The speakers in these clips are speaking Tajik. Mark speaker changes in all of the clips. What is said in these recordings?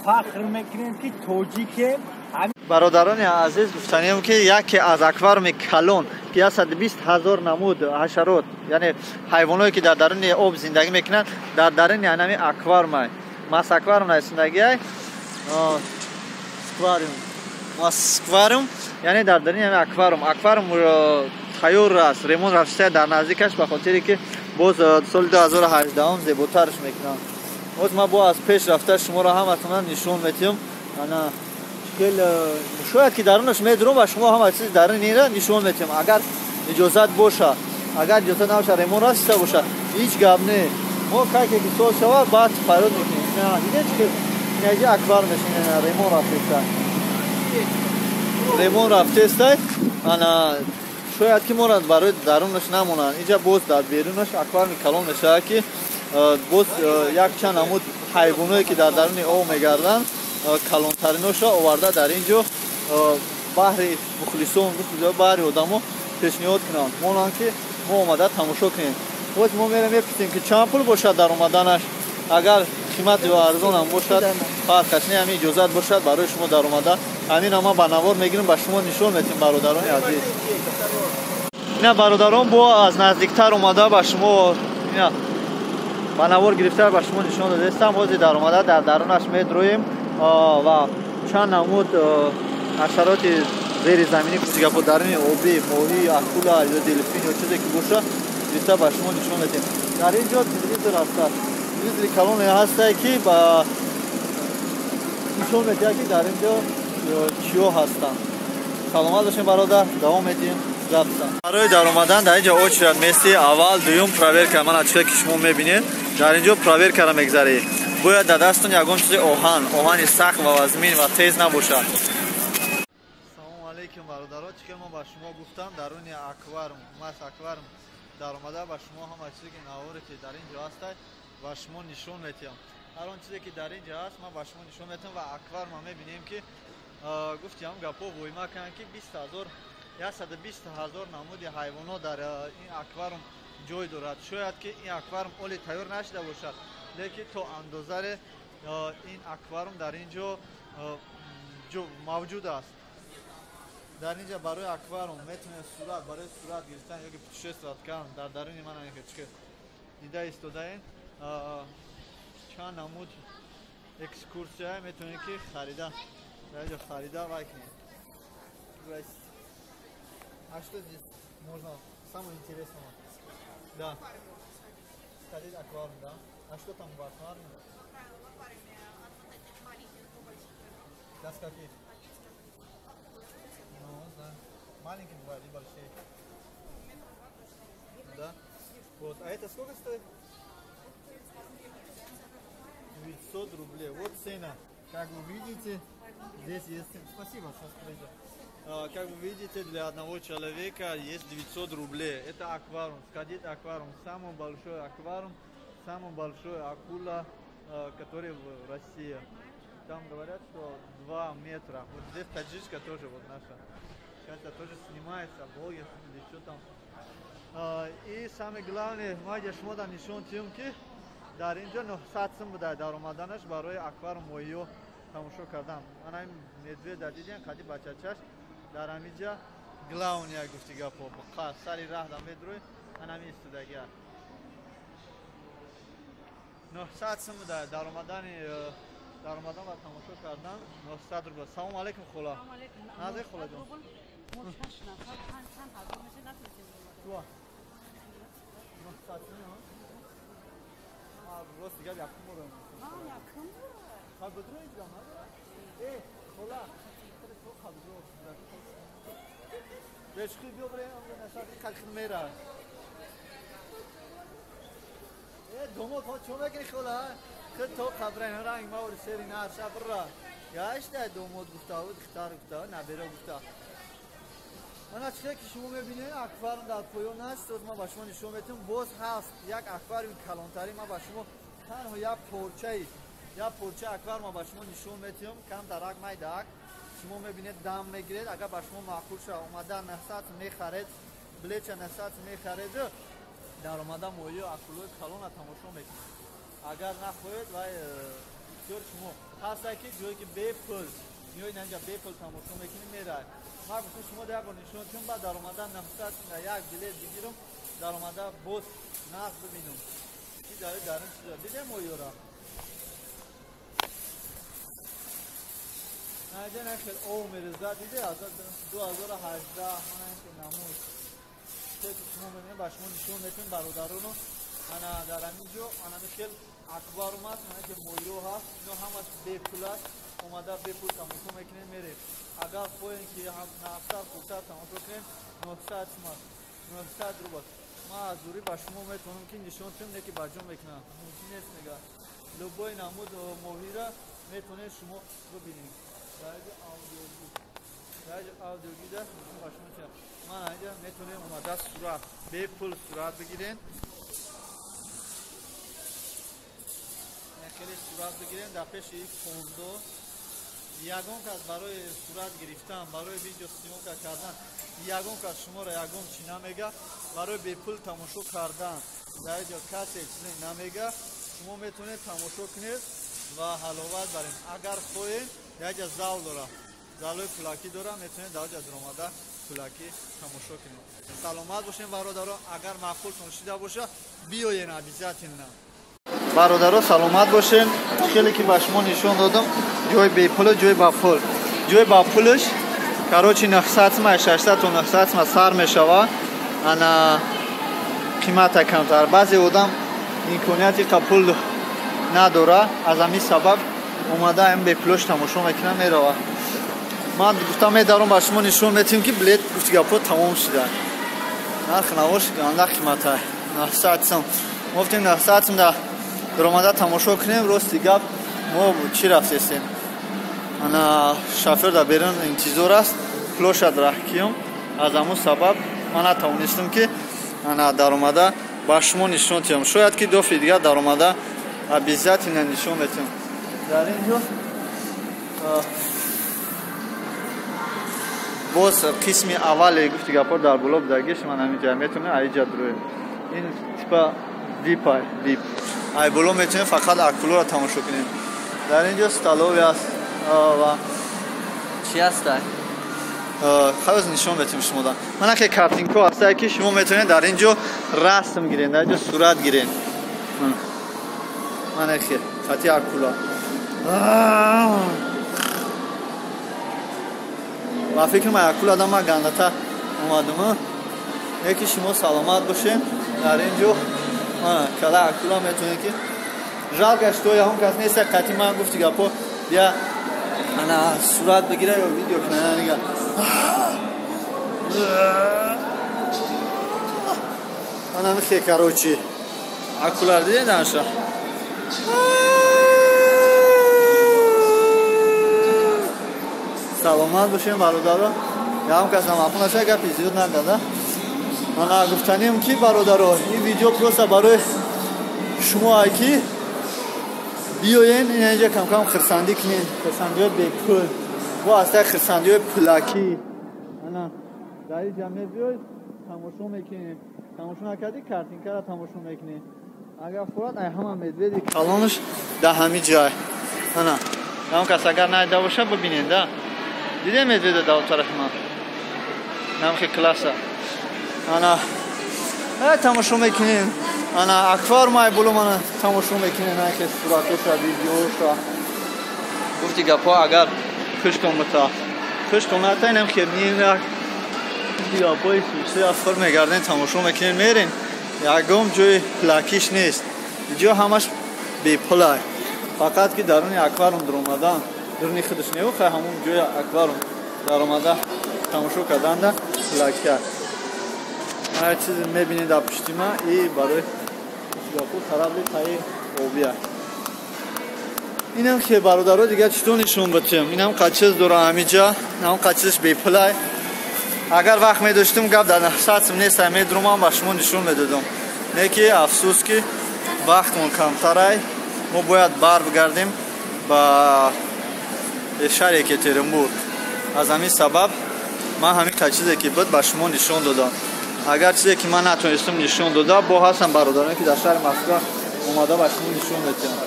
Speaker 1: Фахр мекунем, ки тоҷикем.
Speaker 2: Бародарони азиз, гуфтанием, ки яке аз аквариуми калон, ки 120 ҳазор намуд ҳашарот, яъне ҳайвоное, ки дар даруни об зиндагӣ мекунанд, дар даруни анами аквариумай, мас аквариум нависондагиай, сквариум, масквариум, яъне дар даруни ами аквариум тайёр аст, ремонт рафтиста дар наздикаш, ба хотире ки боз соли 2018 зеботарш мекунанд. Боз ман бо аз пеш рафта шуморо ҳаматона нишон метиҳам. Ана хел шояд ки дарунаш медурам ва шумо ҳама чиз дарунира нишон метиҳам, агар иҷозат боша. Агар иҷозат набоша, ремонт расиста боша, ҳеҷ гап не, мо кайке ки сол шава, баъд фарёд мекунем. Дидед, чи инаҷи аквар мешин, ремонт рафтеста, ремонт рафтеста. Ана шояд ки моро барои дарунаш намонанд. Инҷа боз дар берунаш аквариуми калон мешавад, ки боз якчанд намуд ҳайвоное, ки дар даруни об мегарданд, калонтариношро оварда дар ин ҷо баҳри мухлисон, баҳри одамо пешниҳод кунанд, монанд, ки мо омада тамошо кунем. Боз мо мерем, мепурсем, ки чанд пул бошад дар омаданаш. Агар қимат ё арзонам бошад, фарқаш не, ҳамин иҷозат бошад барои шумо дар омада, ҳамин ман ба навор мегирам, ба шумо нишон метиҳем. Бародарони азиз, ина бародарон, бо аз наздиктар омада ба шумо ина ба навор гирифта ба шумо нишон додастам. Ҳозир дар омада дар дарунаш медроем ва чанд намуд ҳашароти зеризаминӣ, гапо даруни обӣ, моҳӣ, акула ё делфин ё чизе ки боша, гирифта ба шумо нишон медиҳем. Дар ин ҷо телевизор ҳаста, телевизори калоне ҳастае, ки ба нишон медиҳад, ки дар ин ҷо чиё ҳастанд. Саломат бошем, бародар, давом медиҳем. Барои даромадан дар ин ҷо очередь мести, аввал, дуюм проверка. Мана чизе ки шумо мебинед, дар ин ҷо проверкаро мегзарӣ. Бояд дар дастон ягон чизи оҳан, оҳани сахт ва вазмин ва тез набошад. Салому алейкум, бародаро. Чӣ мо ба шумо гуфтам, даруни аквариум, мас аквариум даромада ба шумо ҳама чизе ки наворе ки дар ин ҷо ҳастад, ба шумо нишон метиҳам. Ҳар он чизе ки дар ин ҷо ҳаст, ман ба шумо нишон метиҳам. Ва аквариума мебинем, ки гуфтиам гапҳо воима кунанд, ки 20 ҳазор, 120 ҳазор намуди ҳайвонот дар ин аквариум ҷой дорад. Шояд ки ин аквариум оли тайёр нашуда бошад, лекин то андозаре ин аквариум дар ин ҷо мавҷуд аст. Дар ин ҷо барои аквариум метавонед сурат, барои сурат гирифтан ё ки путешествовать кардан дар даруни ман чӣ дида истодаем, чанд намуд экскурсия метавонед ки харида, дар ин ҷо харида вай кунед. А что здесь можно самое интересного? Да. Сходить аквариум, да? А что там в аквариуме?
Speaker 3: Правило, в аквариуме от вот таких маленьких до больших рыб.
Speaker 2: До скольких? Ну, да. Маленькие бывают и большие.
Speaker 3: Метра два точно.
Speaker 2: Да? Вот. А это сколько стоит? 900 рублей. Вот цена. Как вы видите, здесь есть. Спасибо, сейчас пройдем. Как вы видите, для одного человека есть 900 рублей. Это аквариум. Сходить аквариум. Самый большой аквариум, самый большой акула, который в России. Там говорят, что 2 метра. Вот здесь таджичка тоже вот наша. Сейчас тоже снимается, блогер или что там. И самое главное, ма шумо нишон тиём, ки дар ин ҷо 900 сум буда дар омаданаш барои аквариум, моҳиё тамошо кардан. Ана ин медведа дидем, қади бачачаш дар ҳаминҷа главния, гуфти гапо, сари раҳ да медрӯй, ана ҳамин истодагия. 900 сум буда дар омадани, дар омадан ва тамошо кардан 900 рубл. Салому алейкум, хола. Назе, холаҷон.
Speaker 3: Мо шаш нафар, чанд ҳазор меша, натунистем.
Speaker 2: 900 сум. Рост гап, якум бор.
Speaker 3: Якум.
Speaker 2: Хабдро ҳеҷ гап надорад. Э, хола, хабдро. Бешхи биё бирем, нашади калхин мера. Э, домод ҳо чо мекунӣ, хола? Хид то қабрайн ранг маври сери нарша бира. Гашта домод гуфта, духтар гуфта, набера гуфта. Мана чихе ки шумо мебинед, аквариум дар поён аст. Боз ман ба шумо нишон метиҳам, боз ҳаст як аквариуми калонтарин. Ман ба шумо танҳо як порчаи, як порча аквариума ба шумо нишон метиҳам, камтарак, майдаак. Шумо мебинед, дам мегиред. Агар ба шумо маъқул шава, омада 900 мехаред, билетча 900 мехаред, дар омада моҳиё, акулои калона тамошо мекунед. Агар нахоҳед, вай ихтиёри шумо. ҳаста ки ҷое ки бепул меоед инҷа бепул тамошо мекунед меравед. Ман гуфтам шумо як бор нишон кунам, баъд даромада 900 як билет бигирам, даромада боз нақд бибинам. Ки дар ин чиза дидем оёра. Наҷа нахел ов мереза диде аз 2018 мана ин намуд. Ки шумо мебинед ба шумо нишон метем бародароно. Ана дар ҳамин ҷо ана хел аквариум аст, ана ки моҳиҳо ҳаст, ино ҳамаш бепул аст. Омада бепул тамошо мекунем мерем. Агар хоҳем ки нафтар хубтар тамошо кунем 900 сум аст, 900 рубл. Ман аз дурӣ ба шумо метавонам ки нишон кунам, не ки ба ҷо мекунам. Мумкин нест мега. Любой намуд моҳиро метавонед шумо бибинед. Дар инҷо аудиогид, дар инҷо аудиогид аст, ба шумо чӣ? Ман инҷо метавонем омада сурат бепул сурат бигирем. Хеле сурат бигирем дар пеши ин фондо. Ягон кас барои сурат гирифтан, барои видео съёмка кардан, ягон кас шуморо ягон чӣ намега. Барои бепул тамошо кардан дар инҷо касе чизе намега. Шумо метавонед тамошо кунед ва ҳаловат баред. Агар хоҳед дар инҷо зал дора, залҳои пулакӣ дора, метавонед дар инҷо даромада пулакӣ тамошо кунед. Саломат бошед бародаро. Агар маъқултон шида боша биёен обязательно. Бародаро саломат бошед. Хеле ки ба шумо нишон додам ҷои бепулу ҷои ба пул. Ҷои ба пулш короче 900 сум, 600 то 900 сум сар мешава. Ана қимата камтар. Баъзе одам имконияти пул надора, аз ҳамин сабаб омада ин бепулош тамошо мекунам мерава. Ман гуфтам медарам ба шумо нишон метим ки билет гуфти гапо тамом шуда. Нарх навош анда қимата 900 сум. Мо гуфтем 900 сум да даромада тамошо кунем. Рости гап мо чӣ рафтестем? Ана шофер дар берун интизор аст, пулошад раҳкиём. Аз ҳамун сабаб ман натавонистам ки ана даромада ба шумо нишон диҳам. Шояд ки дофи дигар даромада обязательно нишон метиҳам. Дар ин ҷо боз қисми аввале гуфти гапҳо дар боло будагиш ман ҳамин ҷа метавонем аиҷа дуроем. Ин типа вип вип. Ай боло метавонем фақат акулоро тамошо кунем. Дар ин ҷо столовый аст ва чӣ аст? Халос нишон метим шумода. Мана ки картинко ҳаст ки шумо метавонед дар ин ҷо расм гиред, дар ин ҷо сурат гиред. Мана ки хати акула. Ба фикр ман акула адам ман гандата омадам. Яки шумо саломат бошед. Дар ин ҷо мана кала акула метавонед ки жалко что ягон кас нест қати ман гуфти гапо бия ана сурат бигира ё видео кунад. Нига ана михе короче акулар дидед аша. Саломат бошем бародаро. Ягон кас намаъқул наша гапи зиёд нагада. Мана гуфтанем ки бародаро ин видео просто барои шумо ки биёен инҷа кам-кам хирсандӣ кунед. Хирсандиҳои бепул бо аста хирсандиҳои пулакӣ. Ана дар ин ҷа мебиёед тамошо мекунед. Тамошо накардӣ картинкаро тамошо мекунед. Агар хӯрад ай ҳама медведи калонаш дар ҳамин ҷай. Ана ягон кас агар надида боша бибинед да. Дидем медведа дар тарафи ман. Намхи класса. Ана тамошо мекунем. Ана аквариум ай боло мана тамошо мекунем, ки суратоша, видеоша. Гуфти гапҳо агар хушкон бута. Хушкон ната инам ки мина гапҳои суси афр мегардем, тамошо мекунем, мерем. Ягон ҷои пулакиш нест. Инҷо ҳамаш бепулай. Фақат ки даруни аквариум даромадан, даруни худаш не, хай ҳамон ҷои аквариум даромада тамошо карданда пулакия. Ҳар чизе мебинед дар пушти ман и барои гапу корабли таи обия. Инам ки бародаро дигар читон нишон битем. Инам қачиз дора ҳамиҷа, инам қачизш бепулай. Агар вақт медоштум гап дар 900 сум нест, медурумам ба шумо нишон медодам. Не ки афсӯс ки вақтмон камтарай. Мо бояд бар бигардем ба шаҳри Екатеринбург. Аз ҳамин сабаб ман ҳамин чизе ки буд ба шумо нишон додам. Агар чизе ки ман натонистам нишон дода, бо ҳастам бародароне ки дар шаҳри Москва омада ба шумо нишон медиҳам.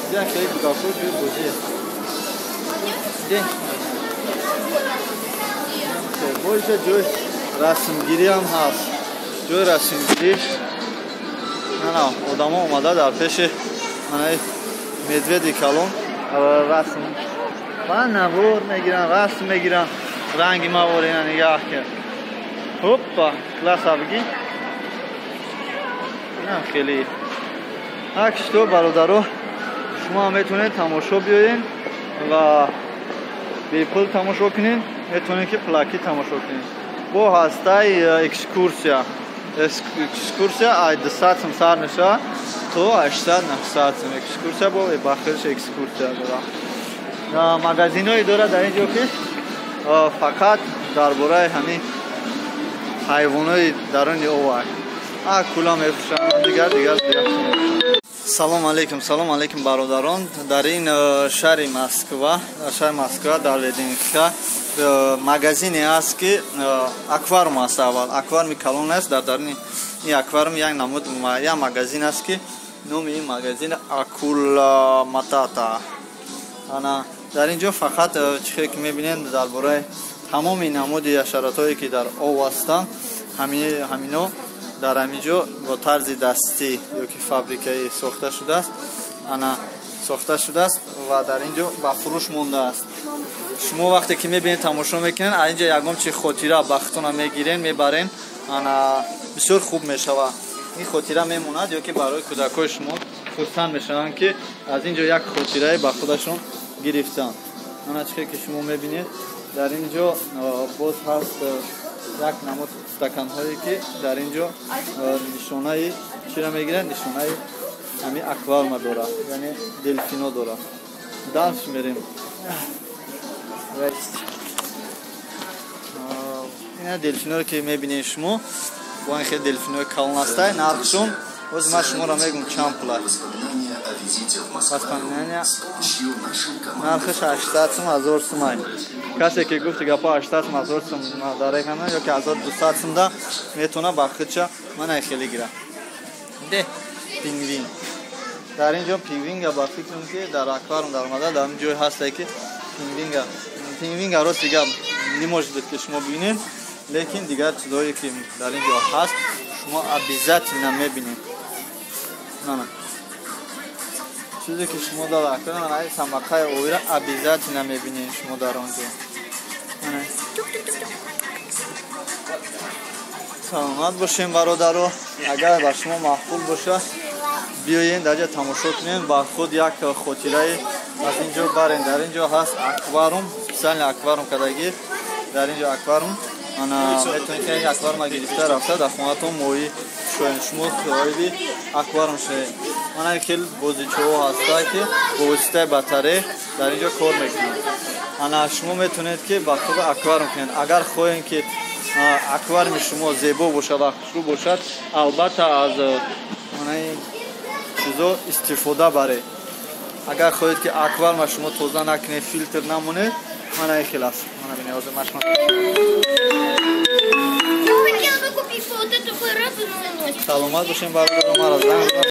Speaker 2: Дидам хеле гапҳо ҷои бозӣ. Дидед, боиша ҷои расмгириам ҳаст, ҷои расмгирӣ. Ана одамо омада дар пеши анаи медведи калон расм ва навор мегиранд, расм мегиранд. Ранги мавор ина нигаҳ кар. Ҳоппа, класса бигӣ. Инам хеле так что, бародаро, шумо ҳам метавонед тамошо биёед ва бепул тамошо кунед, метавонед ки пулакӣ тамошо кунед. Бо ҳастаи экскурсия. Экскурсия ай 200 сум сар мешавад то 800, 900 сум. Экскурсия бо бахшиш экскурсия дорад. Магазинҳое дорад дар ин ҷо, ки фақат дар бораи ҳамин ҳайвонои даруни ов акула мефурӯшанд, дигар дигар. Салом алейкум, салом алейкум, бародарон. Дар ин шаҳри Москва, дар шаҳри Москва, дар ВДНХ магазине аст, ки аквариум аст. Аввал аквариуми калон аст. Дар даруни ин аквариум як намуд, як магазин аст, ки номи ин магазин Акула Матата. Ана дар ин ҷо фақат чихе ки мебинед, дар бораи тамоми намуди ҳашаротҳое, ки дар ов ҳастанд, ҳамино дар ҳамин ҷо бо тарзи дастӣ ё ки фабрикаӣ сохта шудааст. Ана сохта шудааст ва дар ин ҷо ба фурӯш мондааст. Шумо вақте ки мебинед, тамошо мекунед, аз ин ҷо ягон чи хотира ба худтона мегирен, мебарен. Ана бисёр хуб мешавад, ин хотира мемонад, ё ки барои кӯдакҳои шумо хурсанд мешаванд, ки аз ин ҷо як хотирае ба худашон гирифтанд. Ана чихе ки шумо мебинед, дар ин ҷо боз ҳаст як намуд стаканҳое, ки дар ин ҷо нишонаи чиро мегиранд, нишонаи ҳамин аквариума дорад, яъне делфино дорад. Дальше мерем. Ина делфиноро ки мебинед шумо, бо ин хеле делфинои калон ҳастай. Нархшон боз ман шуморо мегӯм чанд пул аст. Воспоминания, нархаш 800 сум, 1000 сумай. Касе ки гуфти гапо, 800 сум, 1000 сум дарекана ё ки 1200 сум да метавона ба худша мана хеле гира. Де пингвин дар ин ҷо, пингвинга ба фикрам, ки дар аквариум даромада, дар ин ҷой ҳасте, ки пингвинга. Пингвинга рост дига не может быть, ки шумо бибинед, лекин дигар чизҳое, ки дар ин ҷо ҳаст, шумо обязательно мебинед. Нана чизе ки шумо дар аквариум, ай самақаи овира обязательно мебинед шумо дар он ҷо. Саломат бошем, бародаро. Агар ба шумо маъқул бошад, биёен дар ҷо тамошо кунем ва худ як хотирае аз ин ҷо барен. Дар ин ҷо ҳаст аквариум, специально аквариум кардагӣ. Дар ин ҷо аквариум, ана метавонед ки аквариума гирифта рафта дар хонатон моҳӣ шоед, шумо соҳиби аквариум шавед. Мана хел бозичаҳо ҳаста, ки бо воситаи батарея дар ин ҷо кор мекунанд. Ана шумо метавонед, ки ба худ аквариум кунед. Агар хоҳем, ки аквариуми шумо зебо бошад ва хушрӯ бошад, албатта аз ана ин чизо истифода баред. Агар хоҳед, ки аквариума шумо тоза накунед, филтр намонед, мана ин хел аст. Мана бинед, ҳозир ман шумо
Speaker 3: Хотела бы купить вот эту рыбу, но
Speaker 2: Саломат бошем, бародаро, мара занг.